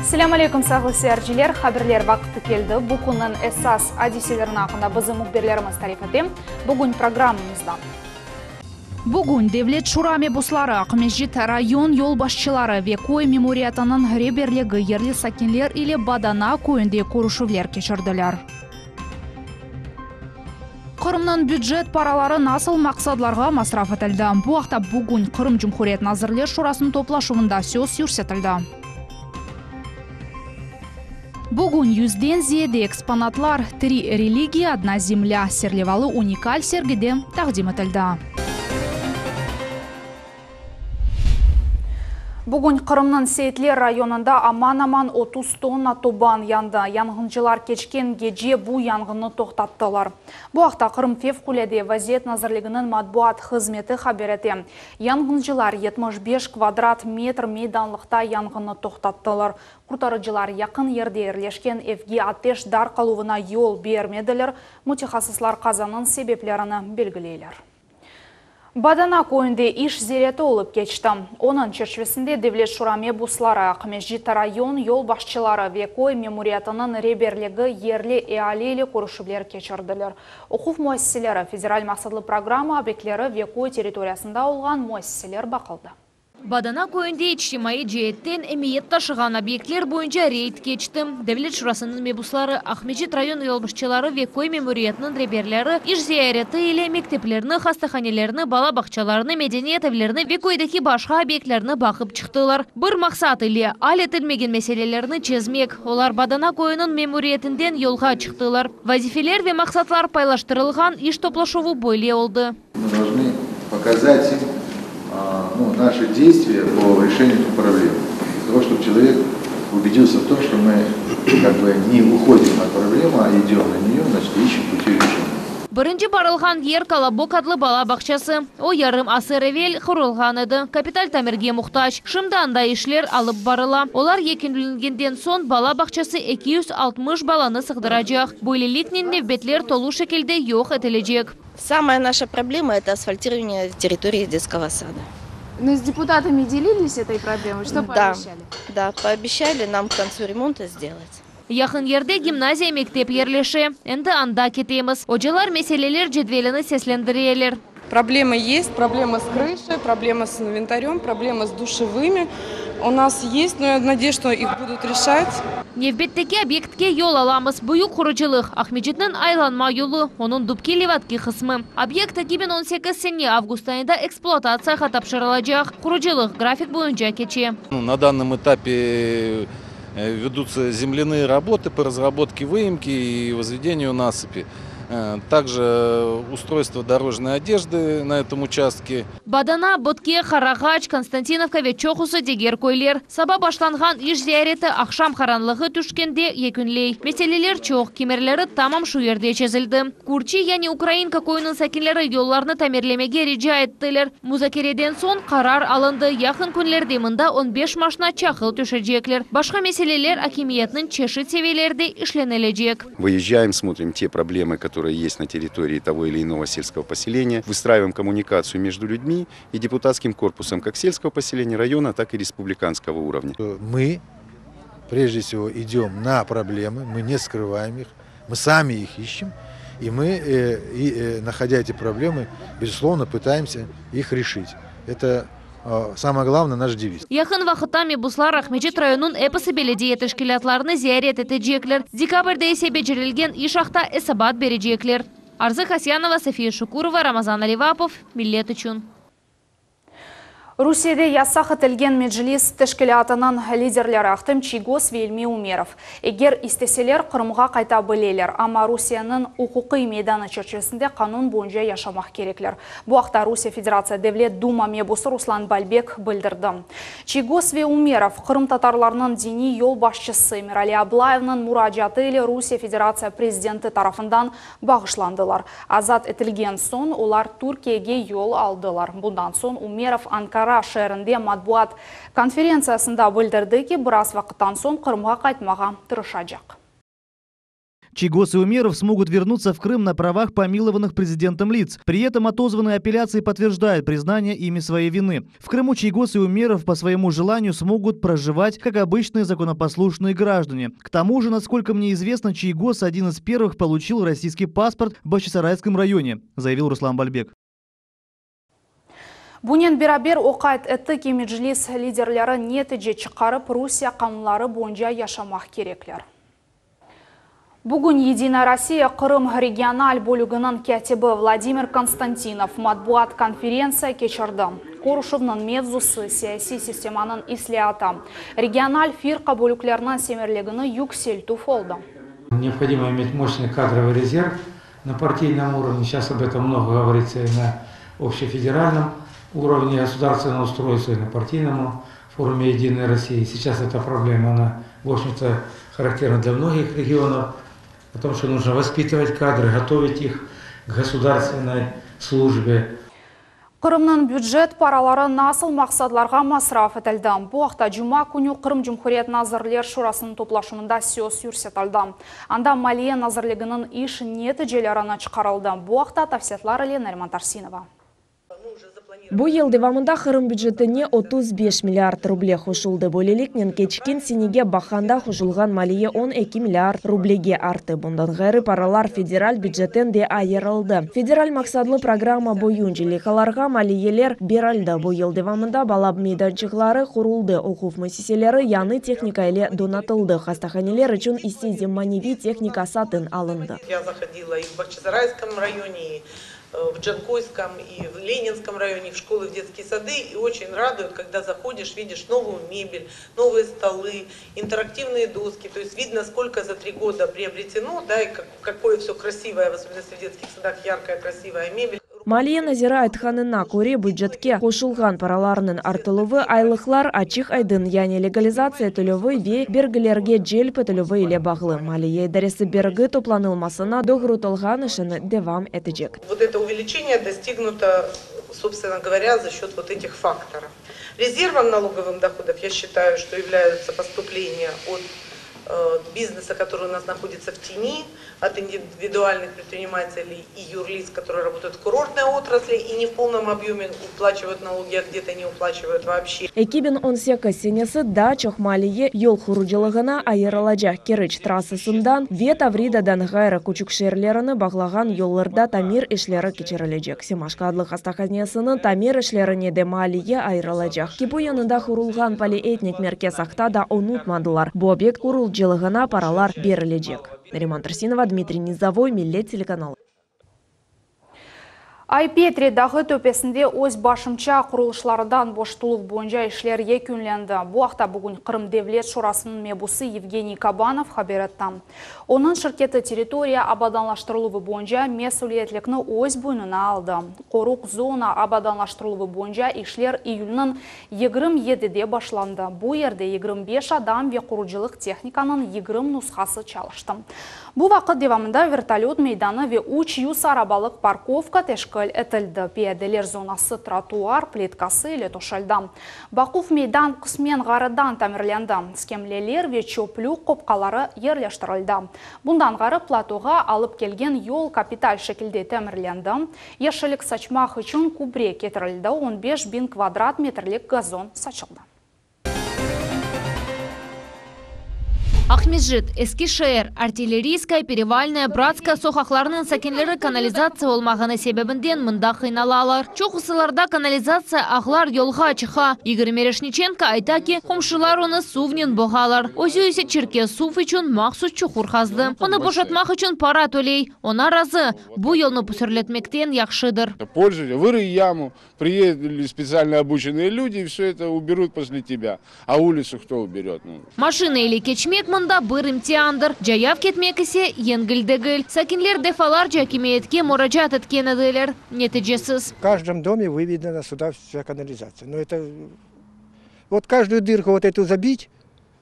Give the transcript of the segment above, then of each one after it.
Selâm aleyküm, sağlı seyirciler! Haberler vaqtı keldi. Bu künniñ esas adiselerini aqqında bizim mühbirlerimiz tarif ete. Bugün programmamızda. Bugün Devlet şura mebusları, Aqmescit rayon yolbaşçıları ve köy memuriyetiniñ reberligi yerli sakinler ile Badana köyünde körüşüvler keçirdiler. Qırımnıñ bücet paraları nasıl maqsadlarğa masraf etildi? Bu aqta bugün Qırım Cumhuriyet Nazirler Şurasınıñ toplaşuvında söz yürsetildi. Bugün yüzden ziyade eksponatlar Tri religiya, odna zemlâ serlevalı unikal sergide taqdim etildi. Bugün Qırımnıñ Seyitler rayonında aman-aman 30 tonna toban yandı. Yanğıncılar keçken gece bu yanğınnı toqtattılar. Bu aqta Qırım Fevqulâde vaziyet nazirliginiñ matbuat hızmeti haber ete. Yanğıncılar 75 kvadrat metr meydanlıqta yanğınnı toqtattılar. Qurtarıcılar yaqın yerde yerleşken evge ateş darqaluvına yol bermediler. Mütehassıslar qazanıñ sebeplerini belgileyler. Badana köyünde iş ziyareti olıp keçti. Onıñ çerçivesinde Devlet şura mebusları, Aqmescit rayon yolbaşçıları ve köy memuriyetiniñ reberligi yerli eali ile körüşüvler keçirdiler. Oquv müessiseleri, federal maqsatlı programma obyektleri ve köy territoriyasında olğan müessiseler baqıldı. Badana köyünde içtimaiy ceetten emiyet taşığan obyektler boyunca reyd keçti. Devlet şurasınıñ mebusları, Aqmescit rayon yolbaşçıları ve köy memuriyetiniñ reberleri iş ziyareti ile mekteplerni, hastahanelerni, bala bağçalarını, medeniyet evlerini ve köydeki başqa obyektlerni baqıp çıqtılar. Bir maqsat ile, al etilmegen meselelerni çezmek, olar Badana köyüniñ memuriyetinden yolğa çıqtılar. Vazifeler ve maqsatlar paylaştırılğan iş toplaşuvı böyle oldı. Мы должны показать им, ну, наши действия по решению этих проблем. Для того, чтобы человек убедился в том, что мы как бы не уходим от проблемы, а идем на нее, значит, ищем пути решения. Birinci barılğan yer Kolobok adlı bala bağçası. O, yarım asır evel qurulğan edi. Kapital tamirge muhtac. Şimdi anda işler alıp barıla. Olar yekünlengenden soñ bala bağçası 260 balanı sığdıracaq. Böyleliknen nevbetler tolu şekilde yoq etilecek. Самая наша проблема – это асфальтирование территории детского сада. Ну, с депутатами делились этой проблемой? Что Да, пообещали? да, пообещали нам к концу ремонта сделать. Yaqın yerde gimnaziya mektep yerleşe. Endi anda ketemiz. Ocalar meseleler cedvelini seslendireler. Проблемы есть, проблемы с крышей, проблемы с инвентарем, проблемы с душевыми. У нас есть, но я надеюсь, что их будут решать. Nevbetteki obyektke yol alamız. Büyük qurucılıq. Aqmescitniñ aylanma yolu. Onıñ Dubki Levadki qısmı. Obyekt 2018 sene avgust ayında ekspluatatsiyağa tapşırılacaq. Qurucılıq grafik boyunca keçe. Ну, на данном этапе ведутся земляные работы по разработке выемки и возведению насыпи. Также устройство дорожной одежды на этом участке. Badana, Bötke, Qarağaç, Konstantinovka ve çoqusı diger köyler. Saba başlanğan iş ziyareti aqşam qaranlığı tüşkende yekünley. Meseleler çoq, kimerleri tamam şu yerde çezildi. Kurçi, yani Ukrainka köyüniñ sakinleri yollarnı tamirlemege rica ettiler. Muzakereden soñ qarar alındı. Yaqın künlerde mında 15 maşna çaqıl töşecekler. Başqa meseleler akimiyetniñ çeşit seviyelerde işlenilecek. Выезжаем, смотрим те проблемы, которые есть на территории того или иного сельского поселения, выстраиваем коммуникацию между людьми и депутатским корпусом как сельского поселения района, так и республиканского уровня. Мы, прежде всего, идем на проблемы, мы не скрываем их, мы сами их ищем, и мы, находя эти проблемы, безусловно, пытаемся их решить. Это самое главное наш девиз. Yaqın vaqıtta mebuslar Aqmescit rayonınıñ episi belediye teşkilâtlarını ziyaret etecekler. Dekabrde ise becerilgen iş aqta esabat berecekler. Arzı Kasyanova, Safiye Şukurova, Ramazan Alivapov, Millet içün. Rusiyede yasaq etilgen Meclis teşkilâtınıñ liderleri Ahtem Çiygoz ve İlmi Umerov. Eger isteseler, Qırımğa qayta bileler, amma Rusiyeniñ uquqiy meydanı çerçivesinde qanun boyunca yaşamaq kerekler. Bu aqta Rusiye Federatsiya Devlet Duma mebusı Ruslan Balbek bildirdi. Çiygoz ve Umerov qırımtatarlarnıñ diniy yolbaşçısı Emirali Ablayevniñ muracaatı ile Rusiye Federatsiya prezidenti tarafından bağışlandılar. Azat etilgen soñ olar Türkiyege yol aldılar. Bundan soñ Umerov Ankara şeerinde matbuat konferentsiyasında bildirdi ki, biraz vaqıttan soñ Qırımğa qaytmağa tırışacaq. Чийгоз и Умеров смогут вернуться в Крым на правах помилованных президентом лиц. При этом отозванные апелляции подтверждают признание ими своей вины. В Крыму Чийгоз и Умеров по своему желанию смогут проживать как обычные законопослушные граждане. К тому же, насколько мне известно, Чийгоз один из первых получил российский паспорт в Бахчисарайском районе, заявил Руслан Бальбек. Bunen beraber o qayd etti ki, Meclis liderleri netice çıqarıp, Rusiye qanunları boyunca yaşamaq kerekler. Bugün Yedinaya Rossiya Qırım regional bölüginiñ kâtibi Vladimir Konstantinov matbuat konferentsiya keçirdi. Körüşüvniñ mevzusı, siyasiy sistemanıñ islâatı, regional firqa bölükleriniñ semerligini yükseltüv oldı. Необходимо иметь мощный кадровый резерв на партийном уровне. Сейчас об этом много говорится и на общефедеральном уровне государственного устройства, и на партийном форуме «Единой России». Сейчас эта проблема, она, в общем-то, характерна для многих регионов, о том, что нужно воспитывать кадры, готовить их к государственной службе. Qırımnıñ bücet paraları nasıl maqsatlarğa masraf etildi? Bu aqta cuma künü Qırım Cumhuriyet Nazirler Şurasınıñ toplaşuvında söz yürsetildi. Anda Maliye nazirliginiñ iş neticelerini çıqarıldı. Bu aqta tafsilâtlar ile Nariman Tarsinova. Bu yıl devamında Qırım bücetine 35 milliard ruble qoşuldı. Böyleliknen keçken senege baqqanda qoşulğan maliye 12 milliard rublege arttı. Bundan ğayrı paralar federal bücetten de ayırıldı. Federal maqsatlı programma boyunca leyhalarğa maliyeler berildi. Bu yıl devamında bala meydançıqları quruldı, oquv müessiseleri yañı tehnika ile donatıldı, hastahaneler içün ise zemaneviy tehnika satın alındı. Я заходила и в Бахчисарайском районе, и в Джанкойском, и в Ленинском районе, в школы, в детские сады. И очень радует, когда заходишь, видишь новую мебель, новые столы, интерактивные доски. То есть видно, сколько за 3 года приобретено, да, и как, какое все красивое, в особенности в детских садах, яркая, красивая мебель. Maliye naziri aytqanına köre bücetke qoşulğan paralarnıñ artırıluvı aylıqlar açıq aydın yani legalizatsiya etilüvi ve bergilerge celp etilüvi ile bağlı. Maliye idaresi bergi toplanılmasına doğrultılğan işini devam etecek. Вот это увеличение достигнуто, собственно говоря, за счет вот этих факторов. Резервом налоговых доходов, я считаю, что являются поступления от э, бизнеса, который у нас находится в тени, от индивидуальных предпринимателей и юрлиц, которые работают в курортной отрасли и не в полном объеме уплачивают налоги, а где-то не уплачивают вообще. 2018 senesi daa çoq maliye yol qurucılığına ayırılacaq Keriç trassasından ve Tavridadan ğayrı küçük şeerlerini bağlağan yollarda tamir işleri keçirilecek. Semaşko adlı hastahanesiniñ tamir işlerine de maliye ayırılacaq. КИПУ yanında qurulğan polietnik merkez aqta da unutmadılar. Bu obyekt qurucılığına paralar berilecek. Nariman Tarsinova, Дмитрий Низовой, Millet telekanalı. Ay-Petri dağı töpesinde öz başımça qurulışlardan boşatuluv boyunca işler yekünlendi. Bu aqta bugün Qırım Devlet Şurasınıñ mebusı Evgeniy Kabanov haber etti. Onıñ şirketi territoriya abadanlaştırıluvı boyunca mesüliyetlikni öz boynuna aldı. Qoruq zona abadanlaştırıluvı boyunca işler iyülniñ 27-de başlandı. Bu yerde 25 adam ve qurucılıq tehnikanıñ 20 nushası çalıştı. Bu vaqıt devamında vertolöt meydanı ve 300 arabalıq parkovka teşkil etildi. Piyadeler zonası trotuar plitkası ile töşeldi. Baquv meydan qısmen ğayrıdan tamirlendi. Skemleler ve çöplük qopqaları yerleştirildi. Bundan ğayrı platoğa alıp kelgen yol kapital şekilde tamirlendi. Yeşillik saçmaq içün kübre ketirildi. 15 biñ kvadrat metrlik gazon saçıldı. Aqmescit, Eski şeer, Artilleriyskaya, Perevalnaya, Bratskaya soqaqlarınıñ sakinleri kanalizatsiya olmağanı sebebinden mında qıynalalar. Çoqusılarda kanalizatsiya ağlar yolğa çıqa. İgor Miroşniçenko ayta ki, qomşular onı suvnen boğalar. Özü ise çirkef suv içün mahsus çuqur qazdı. Onı boşatmaq içün para töley. Oña razı. Bu yolnı püsürletmekten yahşıdır. Пользователь, вырой яму, приедут специально обученные люди и все это уберут после тебя. А улицу кто уберет? Ну, Maşina ile keçmek mında bir imtiandır. Cayav ketmek ise yengil degil. Sakinler defalarca akimiyetke muracaat etken ediler. Neticesiz. В каждом доме выведена сюда вся канализация. Но это вот каждую дырку вот эту забить,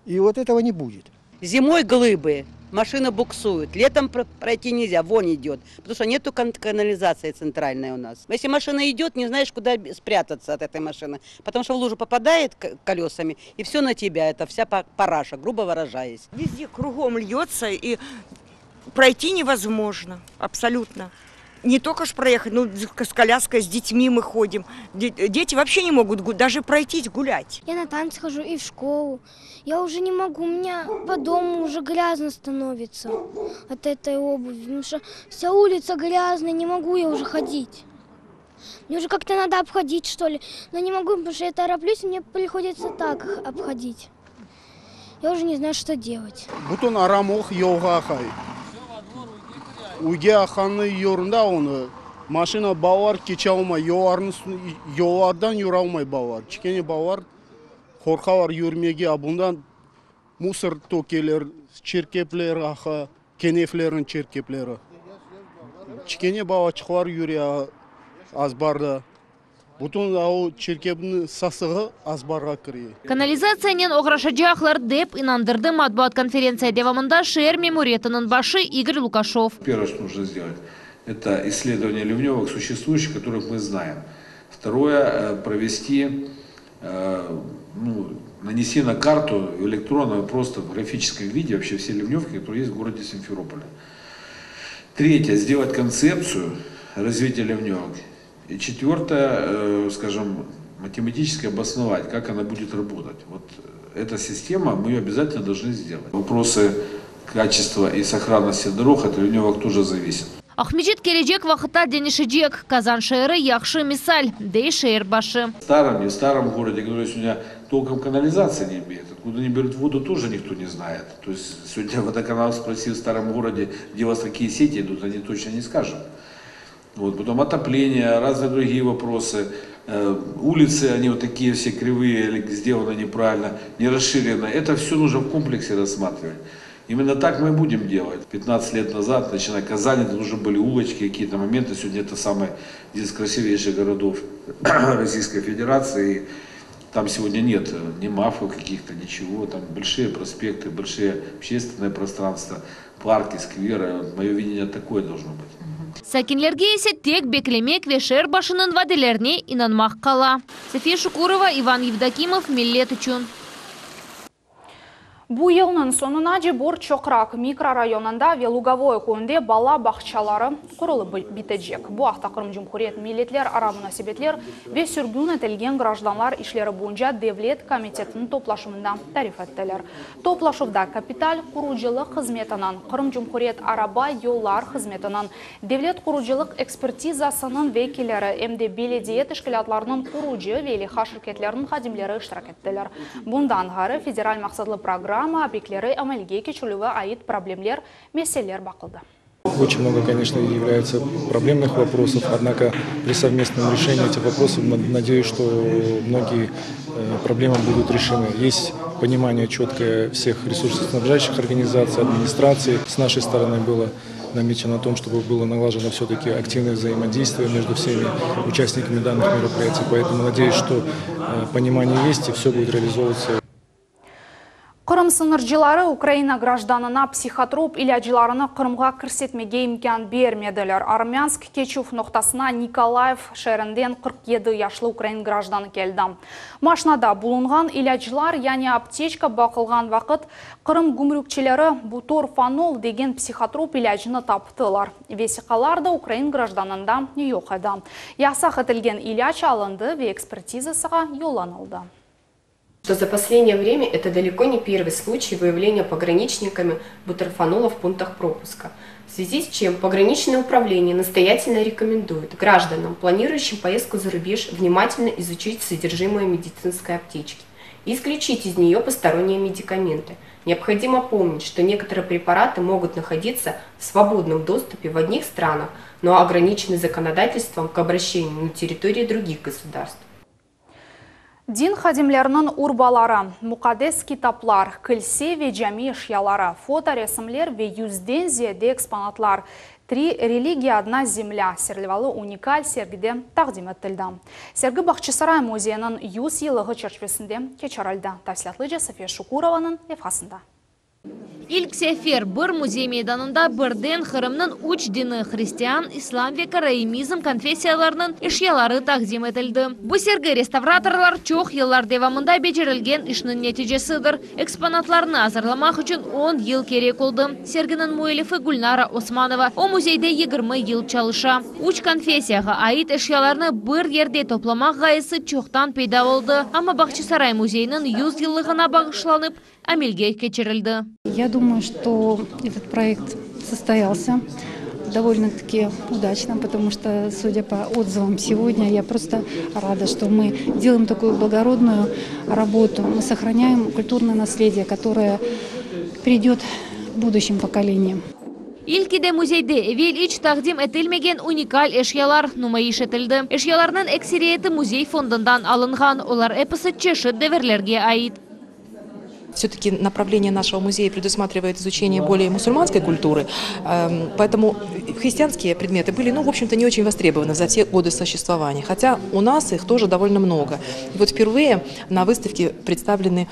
и вот этого не будет. Зимой глыбы, машина буксует. Летом пройти нельзя, вонь идет. Потому что нету канализации центральной у нас. Если машина идет, не знаешь, куда спрятаться от этой машины. Потому что в лужу попадает колесами, и все на тебя. Это вся параша, грубо выражаясь. Везде кругом льется, и. Пройти невозможно, абсолютно. Не только ж проехать, ну, с коляской, с детьми мы ходим. Дети вообще не могут даже пройтись гулять. Я на танцы хожу и в школу. Я уже не могу, у меня по дому уже грязно становится от этой обуви. Потому что вся улица грязная, не могу я уже ходить. Мне уже как-то надо обходить, что ли. Но не могу, потому что я тороплюсь, и мне приходится так обходить. Я уже не знаю, что делать. Bütün aramuq yolğa aqay. Üyge aqqannı yorunda onı maşina balalar keçalmay, yollarnıñ yollardan yüralmay balalar. Kiçkene balalar qorqalar yürmege, a bundan musor tökeler, çirkepler aqa, keneflerniñ çirkepleri. Kiçkene balaçıqlar yüre azbarda. Bütün o çirkepniñ sasığı azbarğa kire. Kanalizatsiyanen oğraşacaqlar, dep inandırdı matbuat konferentsiya devamında şeer memuriyetiniñ başı İgor Lukaşev. Первое, что нужно сделать, это исследование ливневок существующих, которых мы знаем. Второе, провести, ну, нанести на карту электронную просто в графическом виде вообще все ливневки, которые есть в городе Симферополе. Третье, сделать концепцию развития ливневок. И четвертое, скажем, математически обосновать, как она будет работать. Вот эта система, мы ее обязательно должны сделать. Вопросы качества и сохранности дорог от ливневок тоже зависят. Aqmescit kelecek vaqıtta deñişecek. Qazan şeeri yahşı misal, dey şeer başı. В старом, не в старом городе, который сегодня толком канализации не имеет. Откуда они берут воду, тоже никто не знает. То есть сегодня водоканал спросил в старом городе, где у вас такие сети идут, они точно не скажут. Вот, потом отопление, разные другие вопросы. Улицы, они вот такие все кривые, или сделаны неправильно, не расширены. Это все нужно в комплексе рассматривать. Именно так мы и будем делать. 15 лет назад, начиная Казань, это уже были улочки, какие-то моменты. Сегодня это самый один из красивейших городов Российской Федерации. И там сегодня нет ни мафов каких-то, ничего. Там большие проспекты, большие общественные пространства, парки, скверы. Мое видение такое должно быть. Sakinlerge ise tek beklemek ve şeer başınıñ vadelerine inanmaq qala. София Шукурова, Иван Евдокимов, Millet içün. Bu yılnıñ soñunace Bor Çoqraq mikrorayonında ve Lugovoy köyünde bala bağçaları qurulıp bitecek. Bu aqta Qırım Cumhuriyet milletlerara munasebetler ve sürgün etilgen grajdanlar işleri boyunca devlet komitetiniñ toplaşuvında tarif ettiler. Toplaşuvda kapital qurucılıq hızmetiniñ, Qırım Cumhuriyet araba yollar hızmetiniñ, devlet qurucılıq ekspertizasınıñ vekilleri, em de belediye teşkilâtlarınıñ qurucı ve leyha şirketleriniñ hadimleri iştirak ettiler. Bundan ğayrı federal maqsatlı programma obyektleri amelge keçirilüvine ait problemler, meseleler baqıldı. Очень много, конечно, является проблемных вопросов, однако при совместном решении этих вопросов, надеюсь, что многие проблемы будут решены. Есть понимание четкое всех ресурсоснабжающих организаций, администрации. С нашей стороны было намечено о том, чтобы было налажено все-таки активное взаимодействие между всеми участниками данных мероприятий. Поэтому надеюсь, что понимание есть и все будет реализовываться. Qırım sıñırcıları Ukraina grajdanına psihotrop ilâclarını Qırımğa kirsetmege imkân bermediler. Armânsk keçüv noqtasına Nikolayev şeerinden 47 yaşlı ukrain grajdanı keldi. Maşnada bulunğan ilâclar, yani apteçka baqılğan vaqıt Qırım gümrükçileri butorfanol degen psihotrop ilâcını taptılar. Vesiqalar da ukrain grajdanında yoq edi. Yasaq etilgen ilâc alındı ve ekspertizasığa yollanıldı. Что за последнее время это далеко не первый случай выявления пограничниками буторфанола в пунктах пропуска. В связи с чем пограничное управление настоятельно рекомендует гражданам, планирующим поездку за рубеж, внимательно изучить содержимое медицинской аптечки и исключить из нее посторонние медикаменты. Необходимо помнить, что некоторые препараты могут находиться в свободном доступе в одних странах, но ограничены законодательством к обращению на территории других государств. Din hadimleriniñ urbaları, muqaddes kitaplar, kilse ve cami eşyaları, fotoresimler ve yüzden ziyade eksponatlar. Три религии, одна земля serlevalı unikal sergide taqdim etildi. Sergi Bağçasaray müzeyiniñ 100 yıllığı çerçivesinde keçirildi. Tafsilâtlıca София Шукурованıñ levhasında. İlk sefer bir müzey meydanında birden Qırımnıñ üç dini, hristian, islâm ve karaimizm konfessiyalarınıñ eşyaları taqdim etildi. Bu sergi restavratorlar çoq yıllar devamında becerilgen işniñ neticesidir. Eksponatlarnı azırlamaq içün on yıl kerek oldı. Serginiñ müellifi Gülnara Osmanova. O, müzeyde 20 yıl çalışa. Üç konfessiyağa ait eşyalarnı bir yerde toplamaq ğayesi çoqtan peyda oldı, amma Bağçasaray müzeyiniñ 100 yıllığına bağışlanıp, amelge keçirildi. Я думаю, что этот проект состоялся довольно-таки удачно, потому что, судя по отзывам сегодня, я просто рада, что мы делаем такую благородную работу. Мы сохраняем культурное наследие, которое придет будущим поколениям. İlkide müzeyde evel iç taqdim etilmegen unikal eşyalar numayış etildi. Eşyalarnıñ ekseriyeti müzey fondundan alınğan, olar episi çeşit devirlerge ait. Все-таки направление нашего музея предусматривает изучение более мусульманской культуры, поэтому христианские предметы были, ну, в общем-то, не очень востребованы за все годы существования, хотя у нас их тоже довольно много. И вот впервые на выставке представлены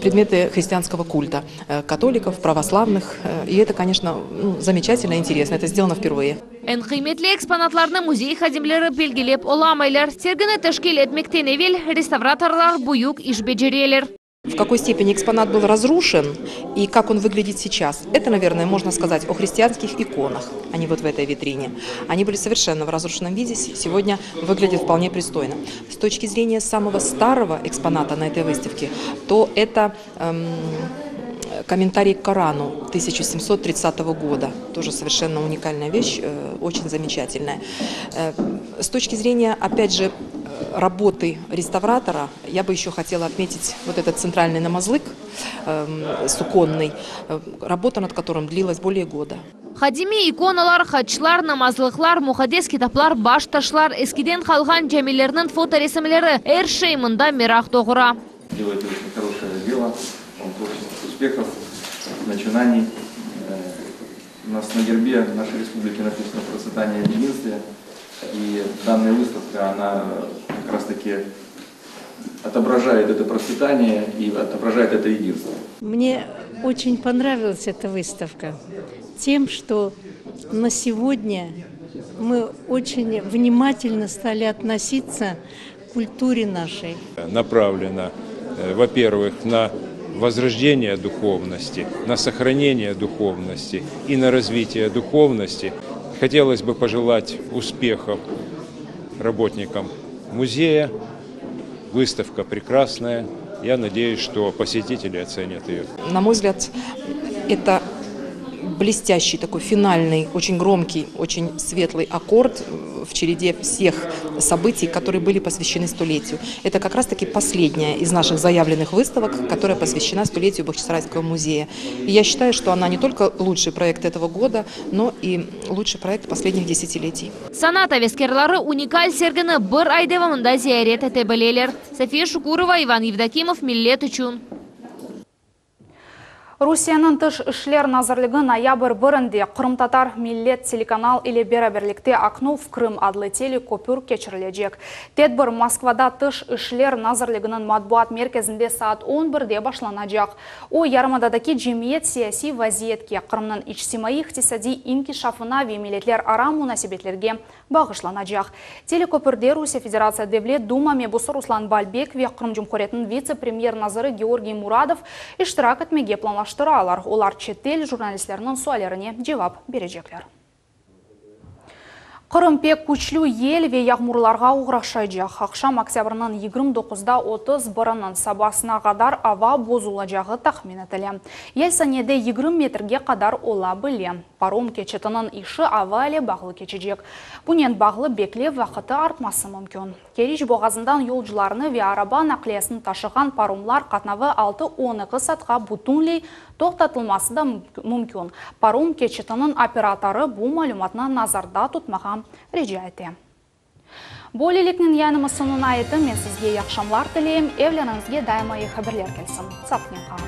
предметы христианского культа, э, католиков, православных, э, и это, конечно, ну, замечательно и интересно, это сделано впервые. Eñ qıymetli eksponatlarnı müzey hadimleri belgilep olamaylar. Sergini teşkil etmekten evel restavratorlar büyük iş becereler. В какой степени экспонат был разрушен и как он выглядит сейчас, это, наверное, можно сказать о христианских иконах. Они вот в этой витрине. Они были совершенно в разрушенном виде, сегодня выглядят вполне пристойно. С точки зрения самого старого экспоната на этой выставке, то это эм, комментарий к Корану 1730 года. Тоже совершенно уникальная вещь, э, очень замечательная. Э, с точки зрения, опять же, работы реставратора, я бы еще хотела отметить вот этот центральный намазлык э, суконный, э, работа над которым длилась более года. Qadimiy ikonalar, haçlar, namazlıqlar, muqaddes kitaplar, baştaşlar, eskiden qalğan camilerniñ fotoresimleri er şey mında meraq doğura. Делаете очень хорошее дело, вам творческих успехов, начинаний. Э, у нас на гербе нашей республики написано «Процветание в единстве». И данная выставка, она как раз таки отображает это процветание и отображает это единство. Мне очень понравилась эта выставка тем, что на сегодня мы очень внимательно стали относиться к культуре нашей. Направлена, э, во-первых, на возрождение духовности, на сохранение духовности и на развитие духовности. Хотелось бы пожелать успехов работникам музея. Выставка прекрасная. Я надеюсь, что посетители оценят ее. На мой взгляд, это блестящий такой финальный, очень громкий, очень светлый аккорд в череде всех событий, которые были посвящены столетию. Это как раз-таки последняя из наших заявленных выставок, которая посвящена столетию Бахчисарайского музея. И я считаю, что она не только лучший проект этого года, но и лучший проект последних десятилетий. Sanat aveskârları unikal sergini bir ay devamında ziyaret ete bileler. Safiye Şukurova, Ivan Yevdokimov, Millet içün. Rusiyeniñ Tış işler nazirligi noyabr birinde Qırımtatar Millet telekanal ile beraberlikte Okno v Krım adlı telekopür keçirilecek. Tedbir Moskvada Tış işler nazirliginiñ matbuat merkezinde saat 11de başlanacaq. O, yarımadadaki cemiyet siyasiy vaziyetke, Qırımnıñ içtimaiy-iqtisadiy inkişafına ve milletlerara munasebetlerge bağışlanacaq. Telekopürde Rusiye Federatsiya Devlet Duma mebusı Ruslan Balbek ve Qırım Cumhuriyetiniñ vitse-premyer naziri Georgiy Muradov iştirak etmege planlaştıralar. Olar çetel jurnalistleriniñ suallerine cevap berecekler. Qırım pek küçlü yel ve yağmurlarğa oğraşaycaq. Aqşam oktâbrniñ 29-da 31-niñ sabasına qadar ava bozulacağı tahmin etile. Yel saniyede 20 metrge qadar ola bile. Parom keçitiniñ işi ava ile bağlı keçecek. Bunen bağlı beklev vaqıtı artması mümkün. Keriç boğazından yolcularnı ve araba naqliyesini taşığan paromlar qatnavı 6-12 saatqa bütünley toqtatılması da mümkün. Parom keçitiniñ operatorı bu malümatnı nazarda tutmağa rica ete. Böyleliknen yayınımız soñuna yetti. Men sizge yahşı aqşamlar tileyim. Evleriñizge daima eyi haberler kelsin. Sağlıqnen qalıñ.